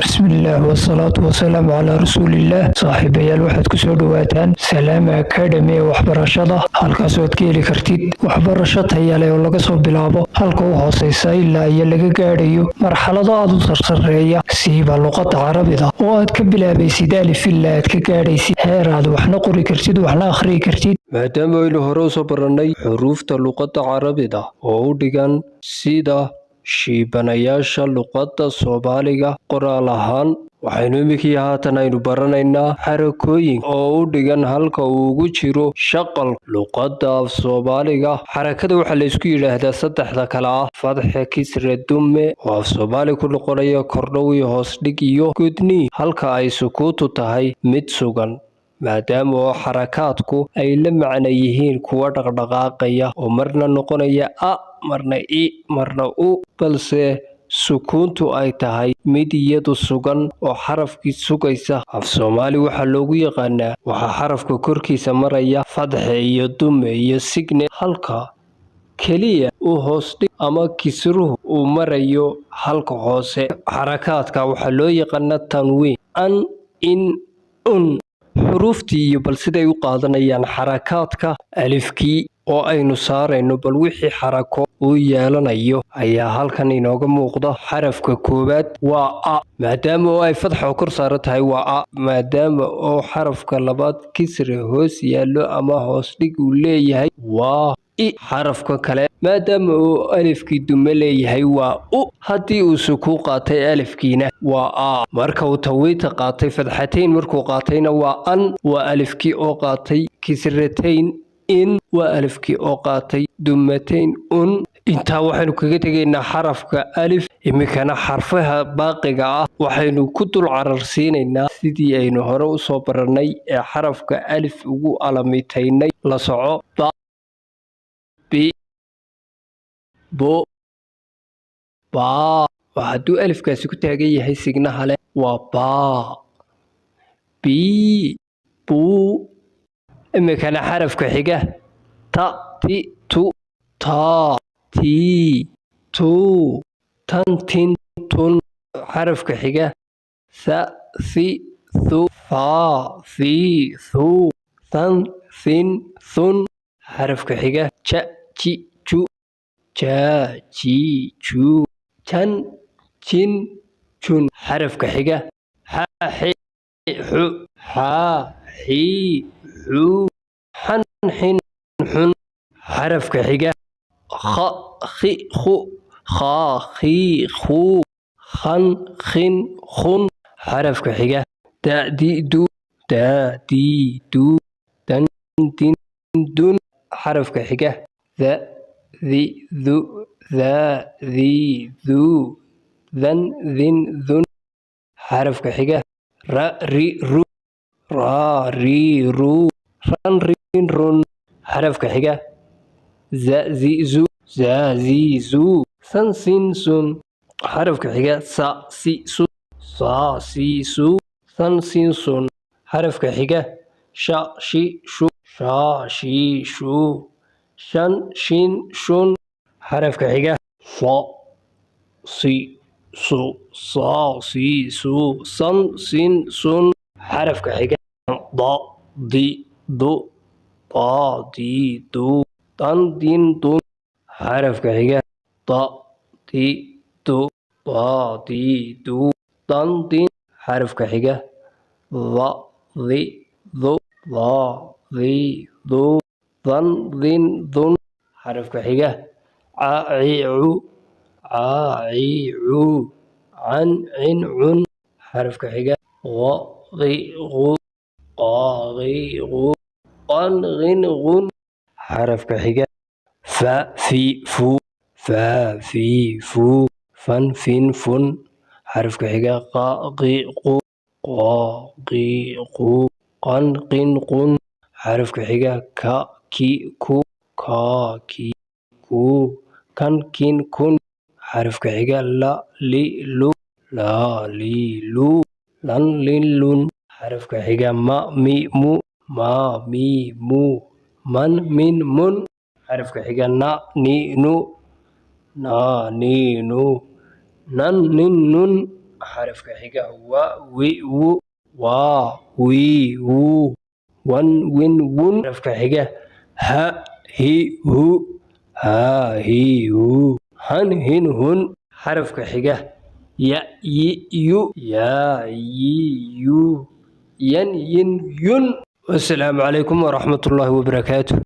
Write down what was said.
Bismillaah wasalaatu wasalaamu calaa rasuulillaah. Saaxiibayaal, waxaad ku soo dhowaataan Salaama Academy ee waxbarashada, halkaasoo aad ka heli kartid waxbarasho taya leh oo laga soo bilaabo halka u hooseysa ilaa iyo laga gaadhayo marxalado aada u sarsareeya, siiba luqadda Carabida oo aad ka bilaabaysid alif ilaa aad ka gaadhaysid heer aad waxna qori kartid, waxna akhriyi kartid. Maadaama aynu hore usoo barannay xuruufta luqadda Carabida oo u dhigan sida shiibanayaasha luqadda Soomaaliga qoraal ahaan, waxaynu iminkii haatan aynu baranaynaa xarakooyin oo u dhigan halka uu ugu jiro shaqal luqadda af Soomaaliga. Xarakada waxaa laysku yidhaahdaa saddexda kale ah: fadxe, kisre, dumme, oo af Soomaali ku noqonaya kordhow iyo hoosdhig iyo gudni, halka ay sukuutu tahay mid sugan. Maadaama oo xarakaadku ay la macno yihiin kuwa dhaqdhaqaaqaya oo marna noqonaya a, marna i, marna u, balse sukuuntu ay tahay mid iyadu sugan oo xarafkii sugaysa. Af Soomaali waxaa loogu yaqaanaa waxaa xarafka korkiisa maraya fadxe iyo dume iyo signe, halka keliya uu hoosdhig ama kisruhu uu marayo halka hoose. Xarakaadka waxaa loo yaqaanaa tanwiin: an, in, un. Xuruuftii iyo bal siday u qaadanayaan xarakaadka. Alifkii oo aynu saarayno bal wixii xarako uu yeelanayo ayaa halkan inooga muuqda. Xarafka koowaad waa a, maadaama oo ay fadxa kor saaran tahay waa a. Maadaama oo xarafka labaad kisre hoos yaallo ama hoosdhig uu leeyahay, waa i. Xarafka kale, maadaama uu alifkii dume leeyahay, waa u. Haddii uu sukuu qaatay alifkiina, waa a. Marka uu tawiita qaatay, fadxatayn markuu qaatayna, waa an. Waa alifkii oo qaatay kisratayn in. Waa alifkii oo qaatay dumatayn un. Intaa waxaynu kaga tegaynaa xarafka alif. Iminkana xarfaha baaqiga ah waxaynu ku dul cararsiinaynaa sidii aynu hore usoo barannay ee xarafka alif ugu alamitaynay. La soco: ba, bi, bo, baa. Hadduu alifkaasi ku taagan yahay signaha leh, waa baa, bii, buu. Iminkana xarafka xiga: ta, ti, tu, taa, tii, tuu, tan, tin, tun. Xarafka xiga: tha, thi, thu, thaa, thii, thuu, than, thin, thun. Xarafka xiga: ja, ji, ju, jaa, jii, juu, jan, jin, jun. Xarafka xiga: xa, xi, xu, xaa, xii, xuu, xan, xin, xun. Xarafka xiga: kha, khi, khu, khaa, khii, khuu, khan, khin, khun. Xarafka xiga: da, di, du, daa, dii, duu, dan, din, dun. Xarafka xiga: tha, thi, thu, thaa, dhii, dhuu, than, dhin, dhun. Xarafka xiga: ra, ri, ru, raa, rii, ruu, ran, rin, run. Xarafka xiga: za, zi, zu, zaa, zii, zuu, san, sin, sun. Xarafka xiga: sa, si, su, saa, sii, suu, san, sin, sun. Xarafka xiga: sha, shi, shu, shaa, shii, shuu, shan, shin, shun. Xarafka xiga: sa, si, su, saa, sii, suu, san, sin, sun. Xarafka xiga: da, di, du, daa, dii, duu, dan, din, dun. Xarafka xiga: da, di, du, daa, dii, duu, dan, din. Xarafka xiga: dha, dhi, dhu, dhaa, dhii, dhuu, dhan, dhin, dhun. Xarafka xiga: ca, ci, cu, caa, cii, cuu, can, cin, cun. Xarafka xiga: gha, ghi, ghu, qaa, ghii, ghuu, qan, ghin, ghun. Xarafka xiga: fa, fi, fu, faa, fii, fuu, fan, fin, fun. Xarafka xiga: qa, qi, qu, qaa, qii, quu, qan, qin, qun. Xarafka xiga: ka, ki, ku, kaa, kii, kuu, kan, kin, kun. Xarafka xiga: la, li, lu, laa, lii, luu, lan, lin, lun. Xarafka xiga: ma, mi, mu, maa, mii, muu, man, min, mun. Xarafka xiga: na, ni, nu, naa, nii, nuu, nan, nin, nun. Xarafka xiga wa, wi, wu, waa, wii, wuu, wan, win, wun. Xarafka xiga ha, hi, hu, haa, hi, hu, han, hin, hun. Xarafka xiga ya, yi, yu, yaa, yi, yu, yan, yin, yun. Wasalaamu calaykum waraxmatullaahi wabarakaatu.